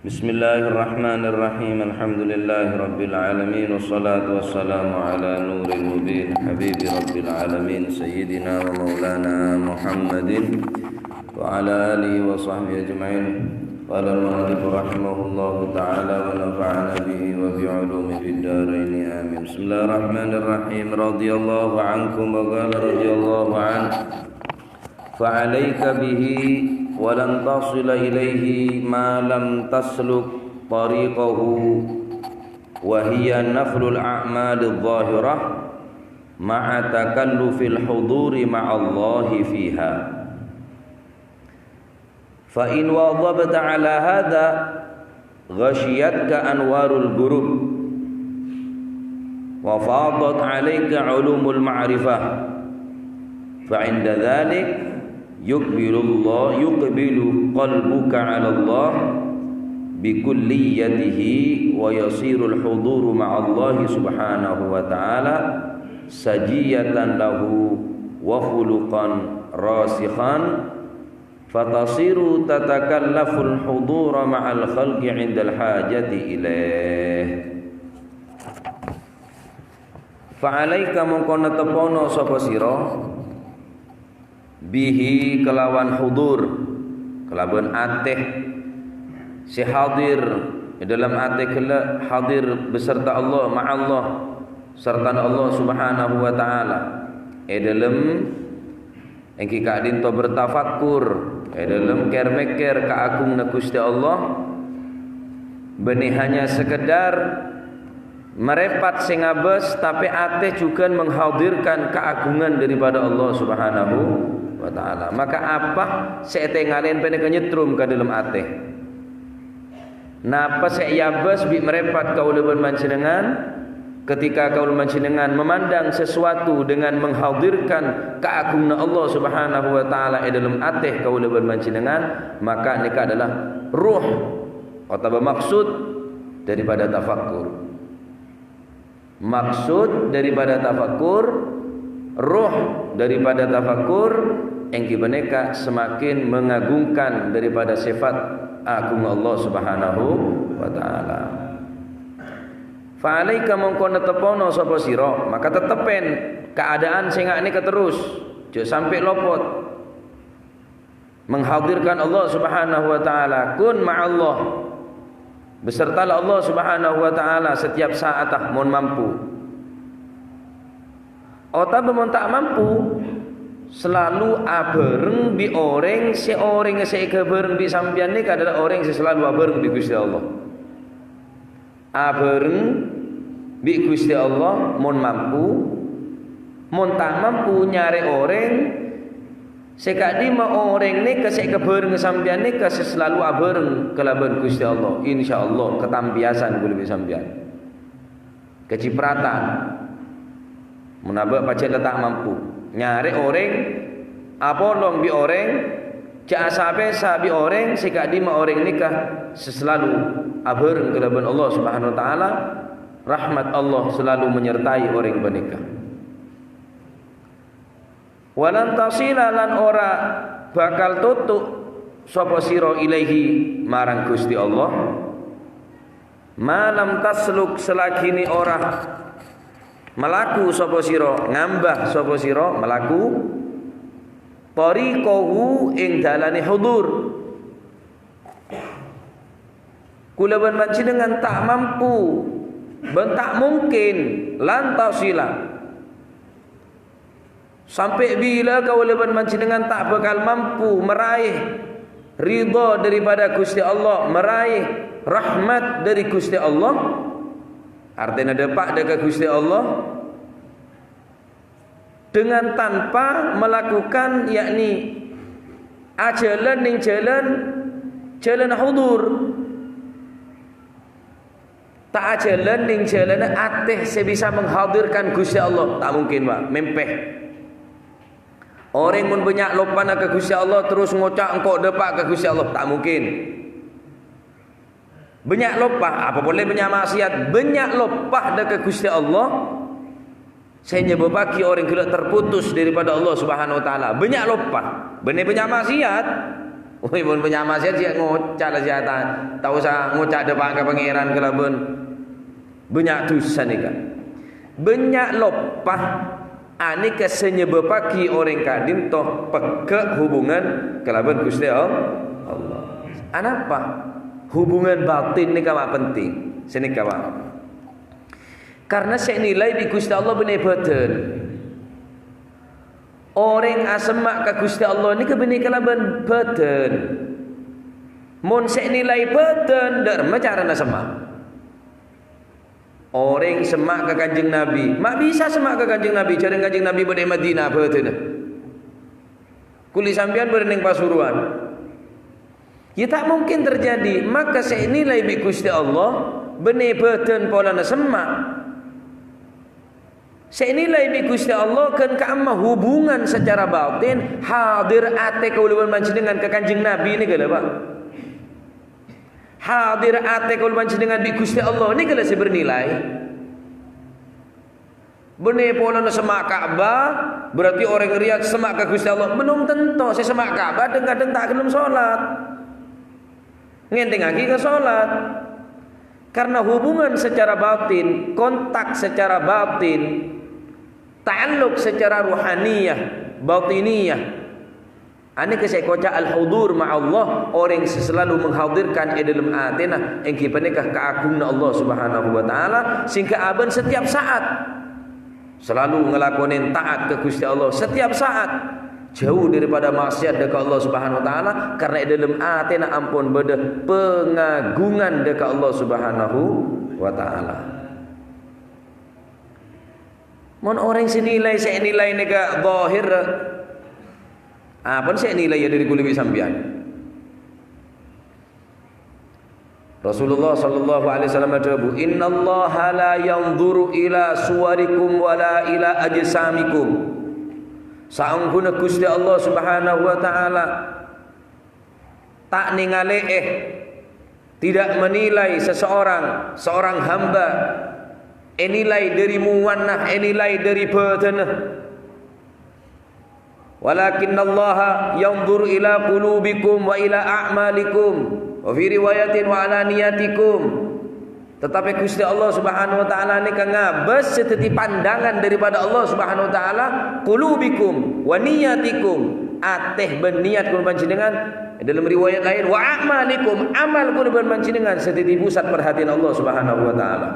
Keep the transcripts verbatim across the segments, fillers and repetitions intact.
بسم الله الرحمن الرحيم. الحمد لله رب العالمين، والصلاة والسلام على نور المبين، حبيب رب العالمين، سيدنا ومولانا محمد وعلى آله وصحبه أجمعين. قال المؤلف رحمه الله تعالى ونفعنا به وبعلومه في الدارين، آمين. بسم الله الرحمن الرحيم. رضي الله عنكم، وقال رضي الله عنه: فعليك به ولن تصل إليه ما لم تسلك طريقه، وهي نفل الأعمال الظاهرة مع تكلف الحضور مع الله فيها. فإن واظبت على هذا غشيتك أنوار الغروب، وفاضت عليك علوم المعرفة، فعند ذلك يقبل الله، يقبل قلبك على الله بكليته، ويصير الحضور مع الله سبحانه وتعالى سجية له وخلقا راسخا، فتسير تتكلف الحضور مع الخلق عند الحاجة إليه. Fa'alaika, mongko netteppono sapa sira, bihi, kelawan hudur, kalaban atè sè hadir, è dâlem atè ghellâ' hadir beserta Allah, ma'allah, sartana Allah Subhanahu wa Ta'ala, è dâlem èngghi ka'dinto bertafakkur è dâlem kèr-mèkkèr kaagunganna Ghustè Allah, bânnè hanya sekedar marèpat sè ngabâs, tapè atè jhughân menghadirkan kaagungan daripada Allah Subhanahu wa Ta'ala. Maka apa sè ètèngalè panèka nyetrum ka dâlem atè. Napa sè èabâs bi' marèpat kaulâ bân panjhennengngan? Ketika kaulâ bân panjhennengngan memandang sesuatu dengan menghadirkan kaagunganna Allah Subhanahu wa Ta'ala è dâlem atè kaulâ bân panjhennengngan, maka nèka adalah ruh otabâ maksud daripada tafakkur. Maksud daripada tafakkur, ruh daripada tafakkur, èngghi panèka semakin mengagungkan daripada sifat agung Allah Subhanahu wa Ta'ala. Fa'alaika, mongko netteppono sapa sira, maka tetteppèn kaadaan sè nga' nèka terros, jhâ' sampè' lopot. Menghadirkan Allah Subhanahu wa Ta'ala, kun ma'allah, besertalah Allah Subhanahu wa Ta'ala setiap saat, ah, mon mampu. Otabâ mon ta' mampu, selalu abhâreng bi' orèng sè, orèng sè èkabhâreng bi' sampèyan nèka adalah orèng sè selalu abhâreng bi' Ghustè Allah. Abhâreng bi' Ghustè Allah mon mampu, mon ta' mampu nyarè orèng sè ka'dimma orèng nèka sè èkabhârengnga sampèyan nèka sè selalu abhâreng kalabân Ghustè Allah. Insyaallah katampèyasan kaulâ bi' sampèyan. Kacipratan. Mon abâ' pajhât la ta' mampu nyarè orèng, apolong bi' orèng, jhâ' sa-pèsa bi' orèng sè ka'dimma orèng nèka sè selalu abhâreng kalabân Allah Subhanahu wa Ta'ala, rahmat Allah selalu menyertai orèng panèka. Walan tasila, lan ora bakal tottho' sapa sira ilaihi marang Ghustè Allah. Ma lam tasluk, salaghinè ora malaku sapa sira, ngambâ sapa sira, malaku, thariqahu, ing dâlânna hudur. Kaulâ bân panjhennengngan ta' mampu bân ta' mungkin, lan tasila. Sampè' bilâ kaulâ bân panjhennengngan ta' bhâkal mampu maraè ridha daripada Ghustè Allah, maraè rahmat dhâri Ghustè Allah? Artèna dâpa' dâ' ka Ghustè Allah dengan tanpa melakukan, yakni ajhâlân neng jhâlân, jhâlân hudur. Ta' ajhâlân neng jhâlânna atè sè bisa menghadirkan Ghustè Allah. Ta' mungkin, Pak. Mèmpè. Orèng mon bânnya' loppana ka Ghustè Allah, terros ngoca' engko' dâpa' ka Ghustè Allah. Ta' mungkin. Bânnya' loppa, apa polè bânnya' ma'siyat, bânnya' loppa dâ' ka Ghustè Allah, sè nyebâbbhâghi orèng ghellâ' terputus daripada Allah Subhanahu wa Ta'ala. Bânnya' loppa, bânnè bânnya' ma'siyat. Wah, mon bânnya' maksiat, jhâ' ngoca' la, jhâ' ta-, ta' osa ngoca' dâpa' ka Pangèran kalabân bânnya' dhusa nèka. Bânnya' loppa, anèka sè nyebâbbhâghi orèng ka'dinto pegghâ' hubungan kalabân Ghustè All-, Allah. Anapa? Hubungan batin nèka ma' penting. Sè nèka, Pak. Karna sè ènilai bi' Ghustè Allah bânnè bâdân. Orèng asemma' ka Ghustè Allah nèka bânnè kalabân bâdân. Mon sè ènilai bâdân, dâ' remma carana semma'. Orèng semma' ka Kanjeng Nabi, ma' bisa semma' ka Kanjeng Nabi, jhâreng Kanjeng Nabi bâdâ è Madinah bâdânna. Kulâ sampèyan bâdâ neng Pasuruan. Ya, ta' mungkin terjadi. Maka sè ènilai bi' Ghustè Allah bânnè bâdân polana semma'. Sè ènilai bi' Ghustè Allah ghân ka'imma hubungan secara batin, hadir atè kaulâ bân panjhennengngan ka Kanjeng Nabi nèka la, Pak. Hadir atè kaulâ panjhennengngan bi' Ghustè Allah nèka la sè bernilai. Bânnè polana semma' Ka'bah, berarti orèng rèya semma' ka Ghustè Allah. Belum tentu, sè semma' Ka'bah dhâng-kadhâng ta' ghellem solat. Ngèntèngngaghi ka solat. Karna hubungan secara batin, kontak secara batin, ta'alluq secara ruhaniyah, batiniyah. Anèka sè èkoca' al-hudur ma'allah, orèng sè selalu menghadirkan è dâlem atèna, èngghi panèka kaagunganna Allah Subhanahu wa Ta'ala, sehingga abân setiap saat selalu ngalakonè taat ka Ghustè Allah, setiap saat jauh daripada maksiat dâ' ka Allah Subhanahu wa Ta'ala, karna è dâlem atèna ampon bâdâ pangagungan dâ' ka Allah Subhanahu wa Ta'ala. Mon orèng sè nilai, sè nilai nèka zahir, apa sè nilai ya dâri kulâ bi' sampèyan? Rasulullah sallallahu alaihi wasallam adhâbu, "Innallaha la yanzuru ila suwarikum wa la ila ajsamikum." Saongghuna Ghustè Allah Subhanahu wa Ta'ala ta' nèngalè'è, tidak menilai seseorang, seorang hamba, ènilai dâri muwana, ènilai dâri bâdânna. "Walakinnallaha yanzuru ila qulubikum wa ila a'malikum." Wa fi riwayatin, "Wa ala niyatikum." Tetapi Ghustè Allah Subhanahu wa Ta'ala nèka ngabâs sè dhâddhi pandangan daripada Allah Subhanahu wa Ta'ala, "Qulubikum wa niyatikum," atè bân niyat kulâ panjhennengngan. È dâlem riwayat laèn, "Wa a'malikum," amal kulâ bân panjhennengngan sè dhâddhi pusat parhatèyanna Allah Subhanahu wa Ta'ala.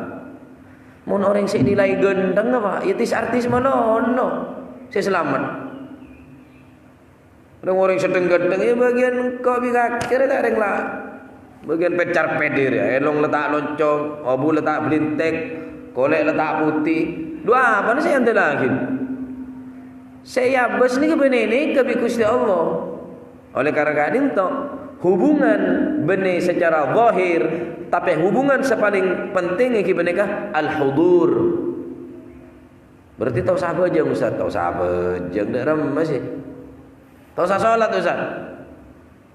Mon orèng sè ènilai ghântheng, apa? Ya, tis-artis manono sè salamet. Rèng-orèng sè dhâng-ghântheng, ya, bâgiyân engko' bi' kakè rè ta' rèng la. Bâgiyân pècar pèdhir, ya, èlong la ta' loncong, obu la ta' blintek, kolè' la ta' putè. Dhu apana sè èandellaghi? Sè èabâs nèka bânnè nèka bi' Ghustè Allah. Oleh karana ka'dinto, hubungan bânnè secara zahir, tapè hubungan sè palèng penting èngghi panèka al-hudur. Berarti ta' osa abhâjâng, Ustaz. Ta' osa abhâjâng, dâ' remma sè. Ta' osa solat, Ustaz.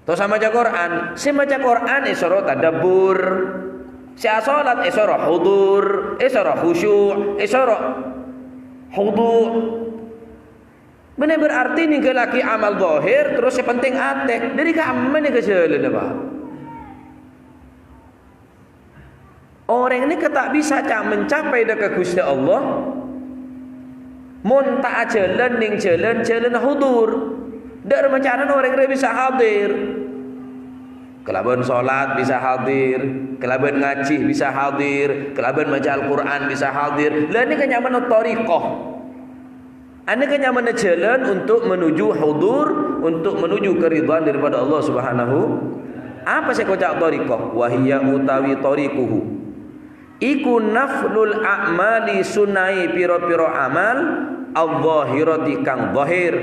Ta' osa maca Qur'an. Sè maca Qur'an èsoro tadabbur. Sè asolat èsoro hudur, èsoro khusyu', èsoro khudu'. Mènè berarti ninggalaghi amal zahir, terros sè penting atè. Dâri kamma nèka jhâlânna, Pak? Orèng nèka ta' bisa ca-, mencapai dâ' ka Ghustè Allah, mon ta' ajhâlân neng jhâlân-jhâlân hudur. Dâ' remma carana orèng rèya bisa hadir. Kalabân solat bisa hadir, kalabân ngajhi bisa hadir, kalabân maca Al-Qur'an bisa hadir. La nèka nyamana thariqah. Anèka nyamana jhâlân untuk menuju hudur, untuk menuju keridhaan daripada Allah Subhanahu. Apa sè èkoca' thariqah? Wa hiya utawi thariquhu. Iku naflul a'mali, sunnahè pira-pira amal, adh-dhahirati kang dhahir.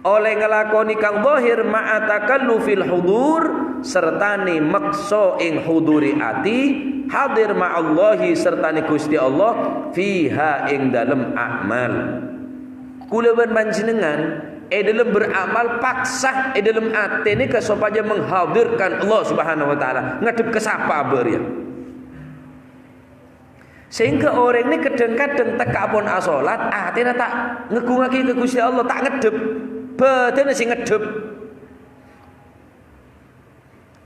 Ollè ngalakonè kang dhahir ma'a takallufil hudur, sertanè makso ing hudurè atè, hadir ma'allahi sertanè Ghustè Allah, fiha ing dalem a'mal. Kulâ bân panjhennengngan è dalem beramal paksa è dalem atè nèka sopajâ menghadirkan Allah Subhanahu wa Ta'ala. Ngadhep ka sapa abâ' rèya? Sehingga orèng nèka kadhâng-kadhâng tekka pon asolat, atèna ta' ngagungngaghi ka Ghustè Allah, ta' ngadhep. Bâdânna sè ngadhep.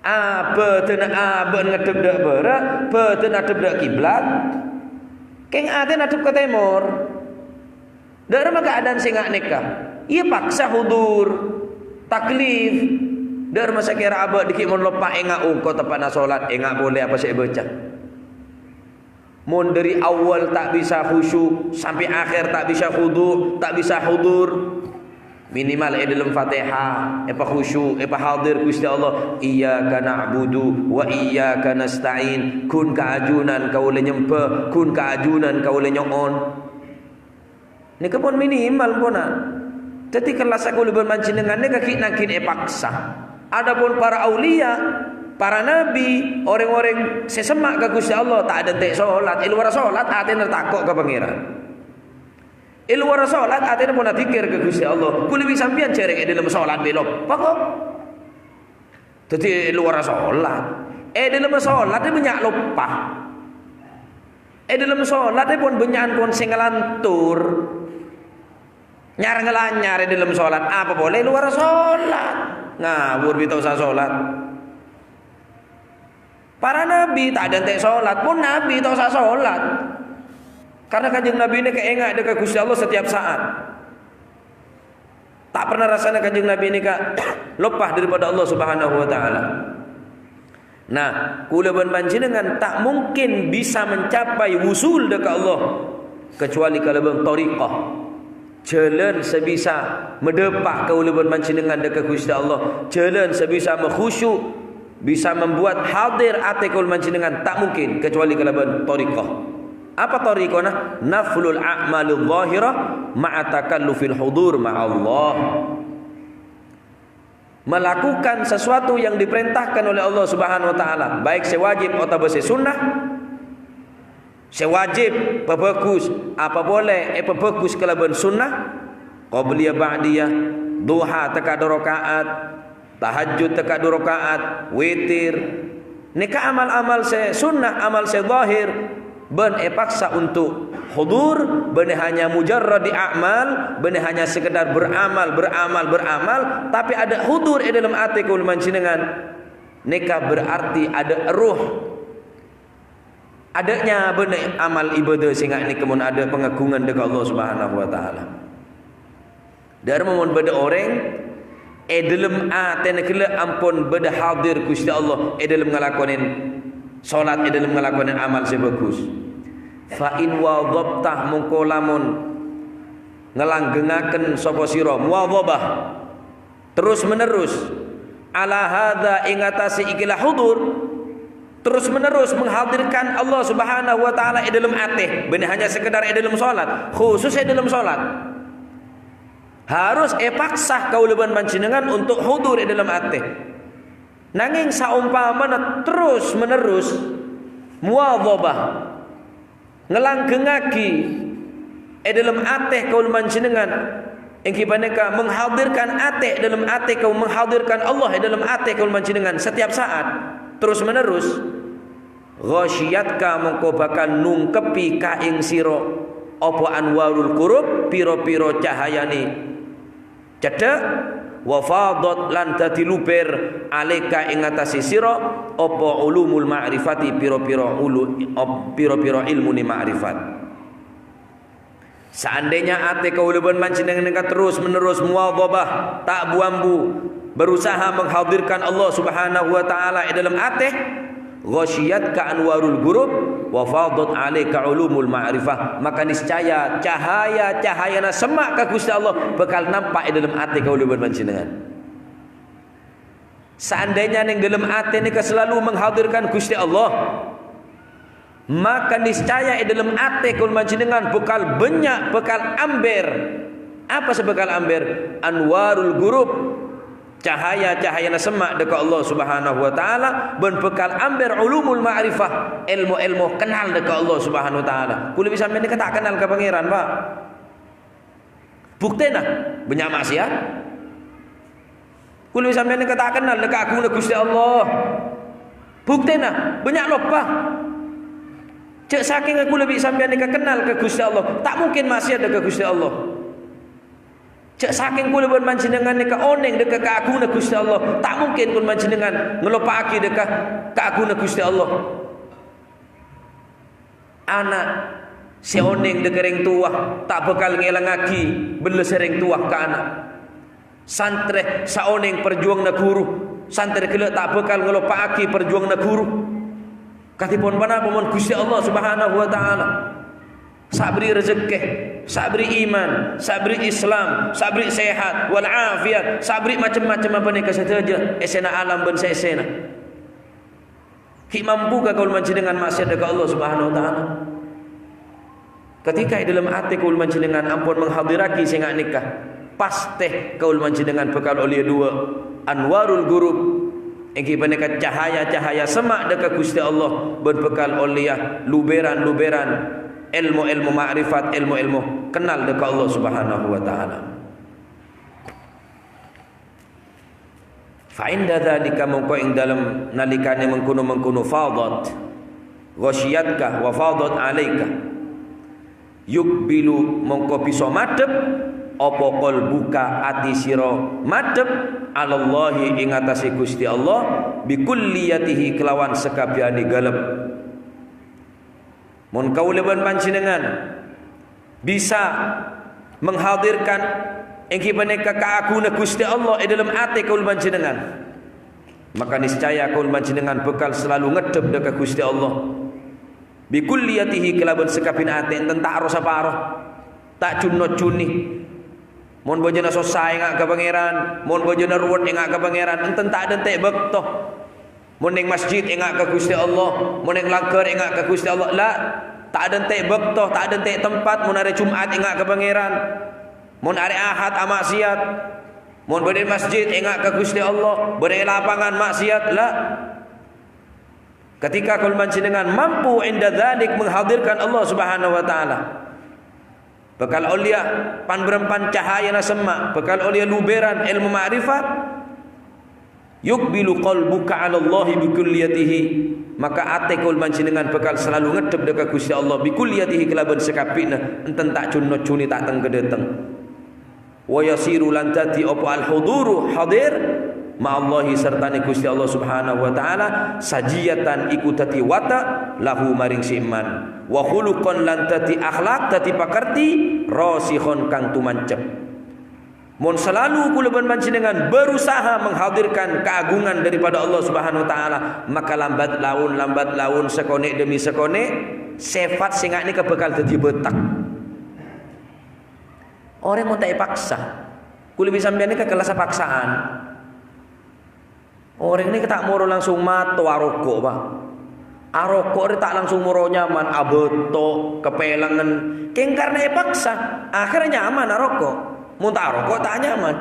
Abâdâna abâ'na ngaddhep dâ' bârâ', bâdâna addhep dâ' kiblat. Kèng atèna addhep ka tèmor. Dâ' remma kaadâ'ân sè nga' nèka? Iyâ paksa hudur, taklif. Dâ' remma sakèra abâ' dhiggi' mon loppa enga' ongko' teppa'na solat, enga' polè apa sè èbâca. Mon dhâri awwal ta' bisa khusyu', sampè' akhèr ta' bisa khudu', ta' bisa hudur. Minimal è dâlem Fatihah, èpakhusyu', èpahadir Ghustè Allah. "Iyyaka na'budu wa iyyaka nasta'in." Ghun ka ajunan kaulâ nyembâ, ghun ka ajunan kaulâ nyo'on. Nèka pon minimal, pona. Dhâddhi, kellassa kaulâ bân panjhennengngan nèka ghi' nangghin èpaksa. Adapun para auliya, para nabi, orèng-orèng sè semma' ka Ghustè Allah, ta' adântè' solat, è lowarra solat, atèna tako' ka Pangèran. È lowarra solat, atèna pon adzikir ka Ghustè Allah. Kaulâ bi' sampèyan jhâreng è dâlem solat bi' loppa, kok. Dhâddhi, è lowarra solat. È dâlem solat, è bânnya' loppa. È dâlem solat, è pon bânnya'an pon sè ngalantur. Nyar-ngalanyar è dâlem solat. Apa polè è lowarra solat. Ngawur bi' ta' osa solat. Para nabi ta' adântè' solat, pon nabi ta' osa solat. Karna Kanjeng Nabi nèka enga' dâ' ka Ghustè Allah setiap saat. Ta' pernah rassana Kanjeng Nabi nèka loppa dâripada Allah Subhanahu wa Ta'ala. Nah, kaulâ bân panjhennengngan ta' mungkin bisa mencapai wusul dâ' ka Allah kecuali kalabân thariqah. Jhâlân sè bisa madhâpa' kaulâ bân panjhennengngan dâ' ka Ghustè Allah, jhâlân sè bisa makhusyu', bisa membuat hadir atè kaulâ panjhennengngan, ta' mungkin kecuali kalabân thariqah. Apa thariqahna? Naflul a'malil zahirah ma'a takallufil hudur ma'allah. Melakukan sesuatu yang diperintahkan oleh Allah Subhanahu wa Ta'ala, baik sè wajib otabâ sè sunnah. Sè wajib pabhâghus, apa polè èpabhâghus kalabân sunnah, qobliyah ba'diyah, duha tekka' du raka'at, tahajjud tekka' du raka'at, witir. Nèka amal-amal sè sunnah, amal sè zahir, bân èpaksa untuk hudur, bânnè hanya mujarradi a'mal, bânnè hanya sekedar beramal, beramal, beramal, tapè adâ' hudur è dâlem atè kaulâ panjhennengngan. Nèka berarti adâ' ruh. Adâ' nyabâna amal ibadah sè nga' nèka mon adâ' pangagungan dâ' ka Allah Subhanahu wa Ta'ala. Dâ'remma mon bâdâ orèng, è dâlem atèna ghellâ' ampon bâdâ hadir Ghustè Allah è dâlem ngalakonè solat, è dâlem ngalakonè amal sè bhâghus. Fa in wadhabta, mongko lamon ngalanggengngaghi sapa sira, muwadhabah, terus-menerus, ala hadza, ing atase ikilah hudur, terus-menerus menghadirkan Allah Subhanahu wa Ta'ala è dâlem atè, bânnè hanya sekedar è dâlem solat, khusus è dâlem solat. Harus èpaksa kaulâ bân panjhennengngan untuk hudur è dâlem atè. Nangèng saompamana terus-menerus muwadhabah, ngalanggengngaghi è dâlem atè kaulâ panjhennengngan, èngghi panèka menghadirkan atè è dâlem atè kaulâ, menghadirkan Allah è dâlem atè kaulâ panjhennengngan setiap saat, terus-menerus, ghasyiyatka, mongko bakal nungkepi ka ing sira apa anwarul ghurub, pira-pira cahayane cedhak, wa fadhat, lan dadi luber, alaika, ing atase sira, apa ulumul ma'rifati, pira-pira ulu-, op-, pira-pira ilmune ma'rifat. Seandainya ate kaula ban panjenengan engka terus-menerus muwadhabah, ta' bu-ambu, berusaha menghadirkan Allah Subhanahu wa Ta'ala e dalam ate, ghasyiyatka anwarul ghurub wa fadhat 'alaika ulumul ma'rifah, maka niscaya cahaya-cahayana semma' ka Guste Allah bakal nampak e dhalem ate kaulâ bân panjhennengngan. Seandainya neng dhalem ate nèka selalu menghadirkan Guste Allah, maka niscaya e dhalem ate kaulâ bân panjhennengngan bakal bânnya', bakal amber. Apa sè bakal amber? Anwarul ghurub. Cahaya-cahayana semma' dâ' ka Allah Subhanahu wa Ta'ala, bân bhâkal amber ulumul ma'rifah, èlmo-èlmo kennal dâ' ka Allah Subhanahu wa Ta'ala. Kaulâ bi' sampèyan nèka ta' kennal ka Pangèran, Pak. Buktèna, bânnya' ma'siyat. Kaulâ bi' sampèyan nèka ta' kennal dâ' kaagunganna Ghustè Allah. Buktèna, bânnya' loppa. Jhâ' sakèngnga kaulâ bi' sampèyan nèka kennal ka Ghustè Allah, ta' mungkin ma'siyat dâ' ka Ghustè Allah. Jhâ' sakèng kaulâ bân panjhennengngan nèka onèng dhâ' ka kaagunganna Ghustè Allah, ta' mungkin kaulâ panjhennengngan ngaloppa'aghi dhâ' ka kaagunganna Ghustè Allah. Ana' sè onèng dhâ' ka rèng towa ta' bhâkal ngèlangngaghi bellâssâ rèng towa ka ana'. Santrè sè onèng parjuwânganna ghuru, santrè ghellâ' ta' bhâkal ngaloppa'aghi parjuwânganna ghuru. Kadhipon ponapa mon Ghustè Allah Subhanahu wa Ta'ala sè aberri' rejekkè, sè aberri' iman, sè aberri' Islam, sè aberri' sehat, wal afiat, sè aberri' macem-macem apa nèka sadhâjâ, èssèna alam bân sè èssèna. Ghi' mampu ka kaulâ panjhennengngan ma'siyat ka Allah Subhanahu wa Ta'ala. Ketika è dhâlem atè kaulâ panjhennengngan ampon menghadirraghi sè nga' nèka, pastè kaulâ panjhennengngan bhâkal ollèya duwâ', anwarul ghurub, èngghi panèka cahaya-cahaya semma' dhâ' ka Ghustè Allah, bân bhâkal ollèya lubèran-lubèran èlmo-èlmo ma'rifat, èlmo-èlmo kennal dhâ' ka Allah Subhanahu wa Ta'ala. Fa inda dzalika, mongko ing dalem nalikanè mangkono-mangkono, fadat ghasyiyatka wa fadat alaika. Yuqbilu, mongko bisa madhep apa qalbuka, ati sira madhep, alallahi, ing atase Gusti Allah, bi kulliyatihi, kelawan sakabehane galep. Mon kaula ban panjenengan bisa menghadirkan enggi paneka kaagunganna Gusti Allah e dhalem ate kaula panjenengan, maka niscaya kaula panjenengan bakal selalu ngeddhep dha' ka Gusti Allah. Bi kulliyatihi, kalaban sakabin ate, enten ta' ro-saparo, ta' jun-nojjuni. Mon bhâjâna sossa enga' ka Pangeran, mon bhâjâna ruwet enga' ka Pangeran, enten ta' dânte' bâkto. Mon neng masjid enga' ka Gusti Allah, mon neng langghâr enga' ka Gusti Allah. La, ta' dânte' bâkto, ta' dânte' tempat, mon arè Jum'at enga' ka Pangeran, mon arè Ahad amaksiat, mon bâdâ è masjid enga' ka Gusti Allah, bâdâ è lapangan maksiat. La, ketika kaula panjenengan mampu inda dzalik menghadirkan Allah Subhanahu wa Ta'ala, bakal ollèya pan-bârâmpan cahayana semma', bakal ollèya lubèran èlmo ma'rifat. Yuqbilu qalbuka 'alallahi bi kulliyatihi, maka ate kaula panjenengan bakal selalu ngeddhep dha' ka Gusti Allah bi kulliyatihi, kalaban sakabina, enten ta' jun-nojjuni, ta' tengka dâteng. Wa yasiru, lan dâddhi apa al-huduru, hadir, ma'allahi, sartane Gusti Allah Subhanahu wa Ta'ala, sajiyatan, iku dâddhi wata', lahu, maring si iman. Wa khuluqan, lan dâddhi akhlak, dâddhi pakerti, rasikhon, kang tumancep. Mon selalu kaula ban panjenengan berusaha menghadirkan keagungan daripada Allah Subhanahu wa Ta'ala, maka lambat laun, lambat laun, sakone' demi sakone', sifat sè nga' nèka bakal dâddhi bâtak. Orèng mon ta' èpaksa, kaula bi' sampèyan nèka kellassa paksaan. Orèng nèka ta' moro langsung mato aroko', Pa'. Aroko' rè ta' langsung moro nyaman, abâto', kapelengen. Kèng karna èpaksa, akhirnya nyaman aroko'. Mon ta' aroko', ta' nyaman.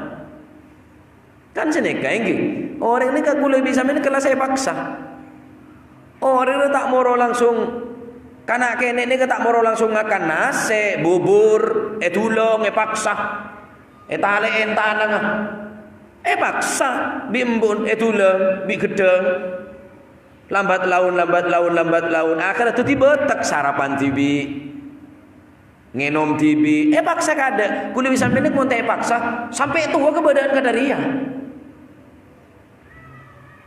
Kan sanèka, ènggi. Orèng nèka kaula bi' sampèyan nèka kellassa èpaksa. Orèng rè ta' moro langsung, kana' kènè' nèka ta' moro langsung ngakan nasè', bubur, èdulong, èpaksa. Ètalè'è tanangnga. Èpaksa, bi' embu'en èdulong, bi' ghedhâng. Lambat laun, lambat laun, lambat laun. Akhirnya dâddhi bâtak, sarapan dhibi'. Ngènom dhibi', èpaksa kaadâ'. Kaula bi' sampèyan mon ta' èpaksa, sampè' towa kabâdâ'ân kadâ' rèya.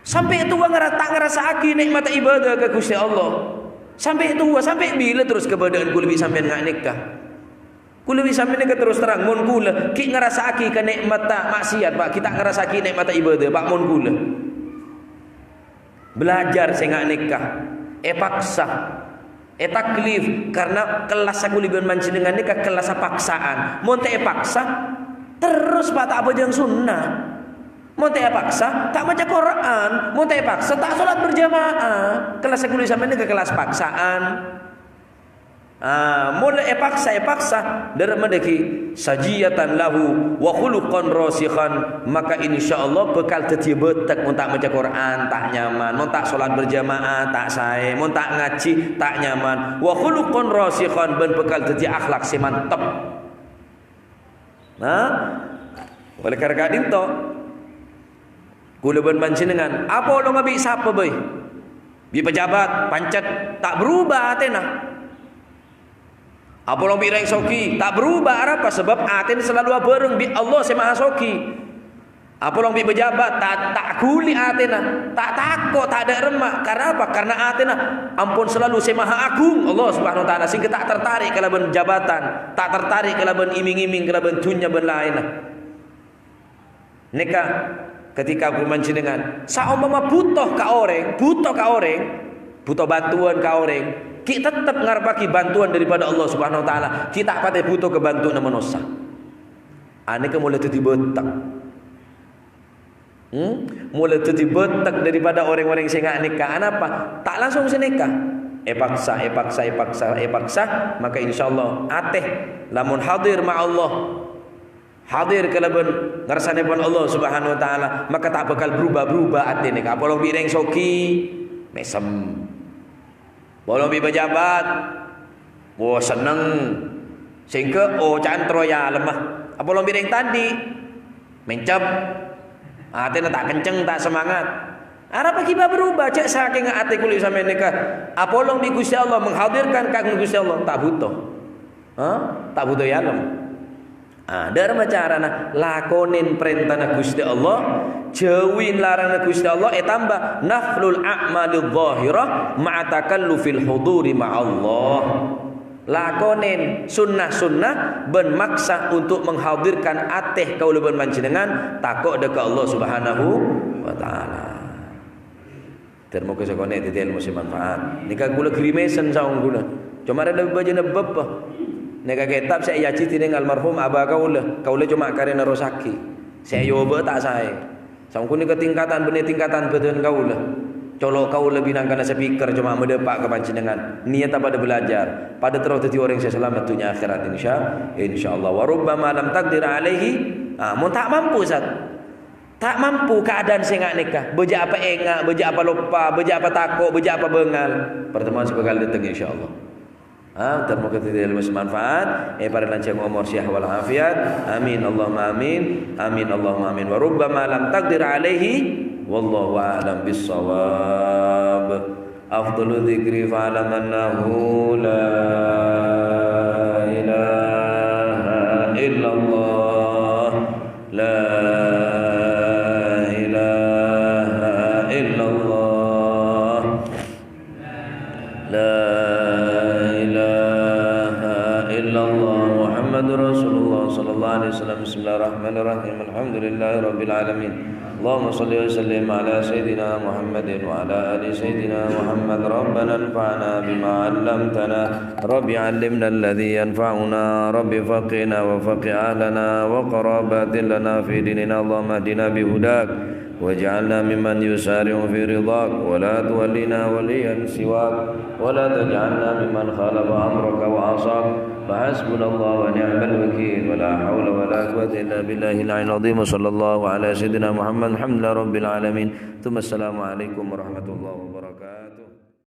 Sampè' towa ngara-, ta' ngarassa'aghi nè'matta ibadah ka Gusti Allah. Sampè' towa, sampè' bilâ terros kabâdâ'ân kaula bi' sampèyan nga' nèka? Kaula bi' sampèyan nèka terros terrang, mon kaula ghi' ngarassa'aghi ka nè'matta maksiat, Pa', ghi' ta' ngarassa'aghi nè'matta ibadah, Pa', mon kaula. Belajar sè nga' nèka, èpaksa, ètaklif, karna kellassa kaula bi' panjenengan nèka kellassa paksaan. Mon ta' èpaksa, terros, Pa', ta' abhâjâng sunnah. Mon ta' èpaksa, ta' maca Qur'an. Mon ta' èpaksa, ta' sholat berjamaah. Kellassa kaula sampèyan nèka kellas paksaan. Ah, mon la èpaksa, èpaksa, dârâmma dâggi', sajiyatan lahu wa khuluqan rasikhan, maka insyaallah bakal dâddhiyâ bâtak. Mon ta' maca Qur'an, ta' nyaman. Mon ta' sholat berjamaah, ta' saè. Mon ta' ngajhi, ta' nyaman. Wa khuluqan rasikhan, bân bakal dâddhiyâ akhlak sè mantep. Nah, oleh karena ka'dinto, kaula bân panjenengan apolonga bi' sapa bhâi? Bi' pejabat, pancet ta' berubah atèna. Apolong bi' rèng soghi, ta' berubah, arapa? Sabâb atèna salalu abhâreng bi' Allah sè Maha Soghi. Apolong bi' pejabat, ta', ta' ghuli atèna, ta' tako', ta' dâ' remma. Karapa? Karna atèna ampon salalu sè Maha Agung, Allah Subhanahu wa Ta'ala, sehingga ta' tertarik kalabân jabatan, ta' tertarik kalabân iming-iming, kalabân dhunnya bân laènna. Nèka, ketika ghulâ bân panjhennengan, saompama buto ka orèng, buto ka orèng, buto bantuan ka orèng, ghi' tettep ngarebbhâghi bantuan daripada Allah Subhanahu wa Ta'ala, ghi' ta' patè buto ka bantona manossa. Anèka molaè dhâddhi bâtek. Hmm? Molaè dhâddhi bâtek daripada orèng-orèng sè nga' nèka. Anapa? Ta' langsung sè nèka. Èpaksa, èpaksa, èpaksa, èpaksa, maka insyaallah atè lamon hadir ma' Allah, hadir kalabân ngarsanèpon Allah Subhanahu wa Ta'ala, maka ta' bhâkal berubah-berubah atè nèka. Apolong bi' rèng soghi, mèsem. Apolong bi' pejabat, wah, senneng. Sehingga oca'na terro èalemma. Apolong bi' rèng tadhi', mèncep. Atèna ta' kenceng, ta' semangat. Arapa ghibâ berubah? Jhâ' sakènga atè kulâ sampèyan nèka apolong bi' Ghustè Allah, menghadirkan kaagungan Ghustè Allah, ta' buto. Hah? Ta' buto èalem. Ah, dâ' remma carana, lakonè parèntana Ghustè Allah, jhâuwi laranganna Ghustè Allah, ètamba naflul a'malidh dhahirah ma'a takallufil huduri ma'allah. Lakonè sunnah-sunnah bân maksa untuk menghadirkan atè kaulâ bân panjhennengan tako' dâ' ka Allah Subhanahu wa Ta'ala. Ter moghâ sakonè' dhâddhi èlmo sè manfaat. Nèka kulâ grimèsen saongghuna. Coma rè lebbi bâjâna bâbâ. Nèka kètab sè èyajhi dhinèng almarhum aba kaulâ. Kaulâ coma karè nerrossaghi. Sè èobâ ta' saè. Saongghuna nèka tingkatan bânnè tingkatan bâdân kaulâ. Colo' kaulâ bhâlâna speaker coma madhâpa' ka panjhennengan. Niyadhâ padâ belajar. Padâ terro dhâddhi orèng sè salamet dhunnya akhèrat, insya-, insyaallah. Wa rubbama lam taqdir alaihi. Ah, mon ta' mampu, Ustaz. Ta' mampu keadaan sè nga' nèka, bâjâ apa enga', bâjâ apa loppa, bâjâ apa tako', bâjâ apa bângal. Pertemuan sè bhâkal dâteng, insyaallah. Ah, ter moghâ dhâddhi èlmo sè manfaat, èparèng lanjhâng omor, sehat wal afiat. Amin, Allahumma amin. Amin, Allahumma amin. Wa rubbama lam taqdir alaihi, wallahu a'lam bissawab. Afdalu dzikri fa'lam annahu la ilaha illallah. La ilaha illallah. La ilaha illallah Muhammadur Rasulullah sallallahu alaihi wasallam. Bismillahirrahmanirrahim. Alhamdulillahi rabbil alamin. Allahumma shalli wa sallim ala sayyidina Muhammadin wa ala ali sayyidina Muhammad. Rabbana anfa'na bima 'allamtana. Rabbi 'allimna alladhi yanfa'una. Rabbi faqqihna wa faqqih ahlana wa qarabatin lana fi dinina. Allahumma ihdina bi hudak. Waj'alna mimman yusari'u fi ridhak, wa la tuwallina waliyan siwak, wa la taj'alna mimman khalafa amraka wa 'asak. Fa hasbunallahu wa ni'mal wakil, wa la haula wa la quwwata illa billahil 'aliyyil 'azhim. Wa sallallahu ala sayyidina Muhammad, alhamdulillahi rabbil alamin. Tsumma assalamu alaikum warahmatullahi wabarakatuh.